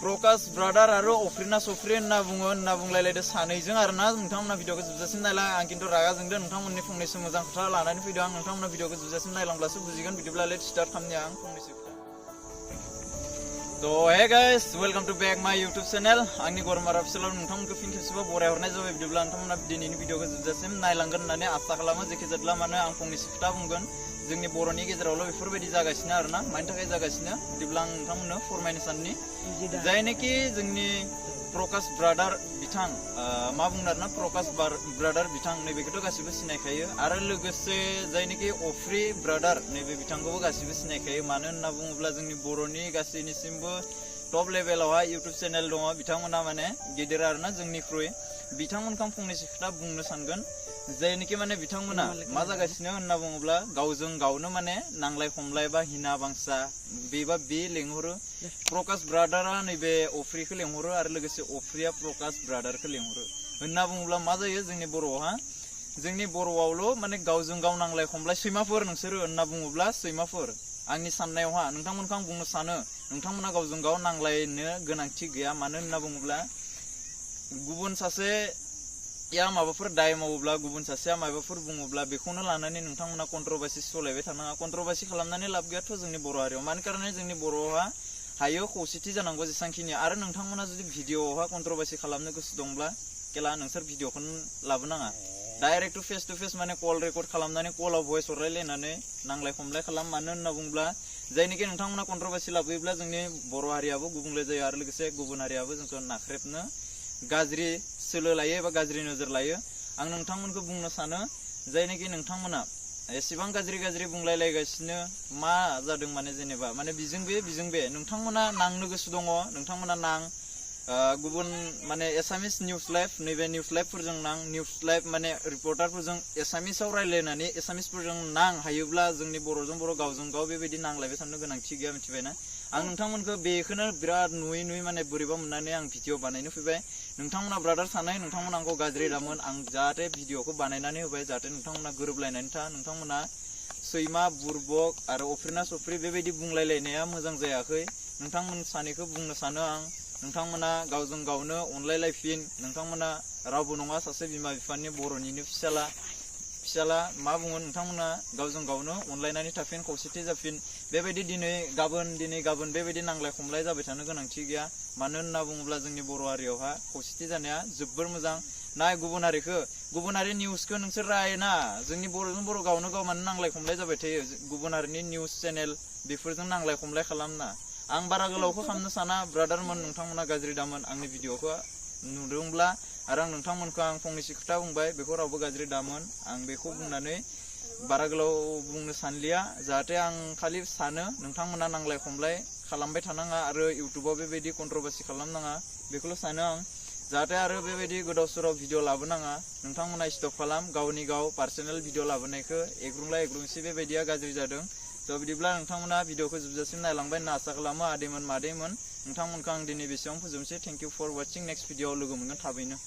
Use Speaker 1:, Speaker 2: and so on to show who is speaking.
Speaker 1: प्रकाश brother आरो अफ्रिना सफ्रि होनना बुंलायलायदो सानैजों आरोना नोंथांमोना भिडिअखौ जोबजासिम नायला आं खिन्थु रागा जोंदों नोंथांमोननि फंनैसो मोजां खोथा लानानै फैदों आं नोंथांमोना भिडिअखौ जोबजासिम नायलांब्लासो बुजिगोन बिदिब्ला लेट स्टार्ट खालामनि आं फंनैसो तो hey guys welcome to back my YouTube channel आंनि गरमाराअफिशियलाव नोंथांमोनखौ फिन खेबसेबाव बरायहरनाय जाबाय बिदिब्ला नोंथांमोना दिनैनि भिडिअखौ जोबजासिम नायलांगोन होननानै आसा खालामो जेखि जादला मानो आं फंनैसो खोथा बुंगोन जोंनि बर'नि गेजेरावल' बेफोरबायदि जागासिनो आरोना मानि थाखाय जागासिनो बिदिब्ला आं नोंथांमोननो फोरमायनो साननि जायनोखि जोंनि प्रकाश ब्रादार बिथां मा बुंनो आरोना प्रकाश ब्रादार बिथां नैबेखौथ' गासिबो सिनायखायो आरो लोगोसे जायनोखि अफ्रि ब्रादार नैबे बिथांखौबो गासिबो सिनायखायो मानो होनना बुङोब्ला जोंनि बर'नि गासैनिसिमबो टप लेभेलावहाय इउट्युब चेनेल दङ बिथांमोना माने गेदेर आरोना जोंनिख्रुइ बिथांमोनखौ आं फंनैसो खोथा बुंनो सानगोन जायनोखि माने बिथांमोना मा जागासिनो होनना बुङोब्ला गावजों गावनो माने नांलाय खमलाय बा हिना बांसा बेबा बे लेंहरो प्रकाश ब्रादारा नैबे अफ्रिखौ लेंहरो आरो लोगोसे अफ्रिया प्रकाश ब्रादारखौ लेंहरो होनना बुङोब्ला मा जायो जोंनि बर'आवल' माने गावजों गाव नांलाय खमलाय सैमाफोर नोंसोरो होनना बुङोब्ला सैमाफोर आंनि साननायावहा नोंथांमोनखौ आं बुंनो सानो नोंथांमोना गावजों गाव नांलायनो गोनांथि गैया मानो होनना बुङोब्ला गुबुन सासे या माबाफोर दाय मावोब्ला गुबुन सासेया माबाफोर बुङोब्ला बेखौनो लानानै नोंथांमोना कन्ट्रोभार्सि सलायबाय थानाङा कन्ट्रोभार्सि खालामनानै लाब गैयाथ' जोंनि बर' हारियाव मानि कारणे जोंनि बर'हा हायो खौसेथि जानांगौ जेसांखिनि आरो नोंथांमोना जुदि भिडिअआवहा कन्ट्रोभार्सि खालामनो गोसो दंब्ला केला नोंसोर भिडिअखौनो लाबोनाङा डाइरेक्ट टु फेस माने कल रेकर्ड खालामनानै कलाव भइस हरलायलायनानै नांलाय खमलाय खालाम मानो होनना बुङोब्ला जायनोखि नोंथांमोना कन्ट्रोभार्सि लाबोयोब्ला जोंनि बर' हारियाबो गुबुंले जायो आरो लोगोसे गुबुन हारियाबो जोंखौ नाख्रेबनो गाज्रि सोलो लायो एबा गाज्रि नोजोर लायो आं नोंथांमोनखौ बुंनो सानो जायनोखि नोंथांमोना एसेबां गाज्रि बुंलायलायगासिनो मा जादों माने जेनेबा माने बिजों बे नोंथांमोना नांनो गोसो दङ नोंथांमोना नां गुबुन माने एसामिस निउस लाइभ नैबे निउस लाइभफोरजों नां निउस लाइभ माने रिपर्टारफोरजों एसामिसाव रायलायनानै एसामिसफोरजों नां हायोब्ला जोंनि बर'जों बर' गावजों गाव बेबायदि नांलायबाय थानो गोनांथि गैया मिथिबायना आं नोंथांमोनखौ बेखौनो बिराद नुयै माने बोरैबा मोननानै आं भिडिअ बानायनो फैबाय नोंथांमोना ब्रादार सानै नोंथांमोना आंखौ गाज्रि दामोन आं जाहाथे भिडिअखौ बानायनानै होबाय जाहाथे नोंथांमोना गोरोबलायनानै था नोंथांमोना सैमा बुरबक आरो अफ्रिना सफ्रि बेबायदि बुंलायलायनाया मोजां जायाखै नोंथांमोन सानैखौ बुंनो सानो आं नोंथांमोना गावजों गावनो अनलायलायफिन नोंथांमोना रावबो नङा सासे बिमा बिफानि बर'निनो फिसाला मा बुङो नोंथांमोना गावजों गावनो अनलायनानै थाफिन खौसेथि जाफिन बेबायदि दिनै गाबोन बेबायदि नांलाय खमलाय जाबाय थानो गोनांथि गैया मानो होनना बुङोब्ला जोंनि बर' हारियावहा खौसेथि जानाया जोबोर मोजां नाय गुबुन हारि निउसखौ नोंसोर रायना जोंनि बर'जों बर' गावनो गाव मानो नांलाय खमलाय जाबाय थायो गुबुन हारिनि निउस चेनेल बेफोरजों नांलाय खमलाय खालामना आं बारा गोलावखौ खालामनो साना ब्रादारमोन नोंथांमोना गाज्रि दामोन आंनि भिडिअखौ नुदोंब्ला आरो आं नोंथांमोनखौ आं फंनैसो खोथा बुंबाय बेखौ रावबो गाज्रि दामोन आं बेखौ बुंनानै बारा गोलाव बुंनो सानलिया जाहाथे आं खालि सानो नोंथांमोना नांलाय खमलाय खालामबाय थानाङा आरो इउटुबाव बेबायदि कन्ट्रोभार्सि खालामनाङा बेखौल' सानो आं जाहाथे आरो बेबायदि गोदाव सोराव भिडिअ लाबोनाङा नोंथांमोना स्टप खालाम गावनि गाव पार्सनेल भिडिअ लाबोनायखौ एग्रुंसि बेबायदिया गाज्रि जादों थ' बिदिब्ला नोंथांमोना भिडिअखौ जोबजासिम नायलांबाय होनना आसा खालामो आदैमोन मादैमोन नोंथांमोनखौ आं दिनै बेसेबां फोजोबनोसै thank you for watching next भिडिअआव लोगो मोनगोन थाबैनो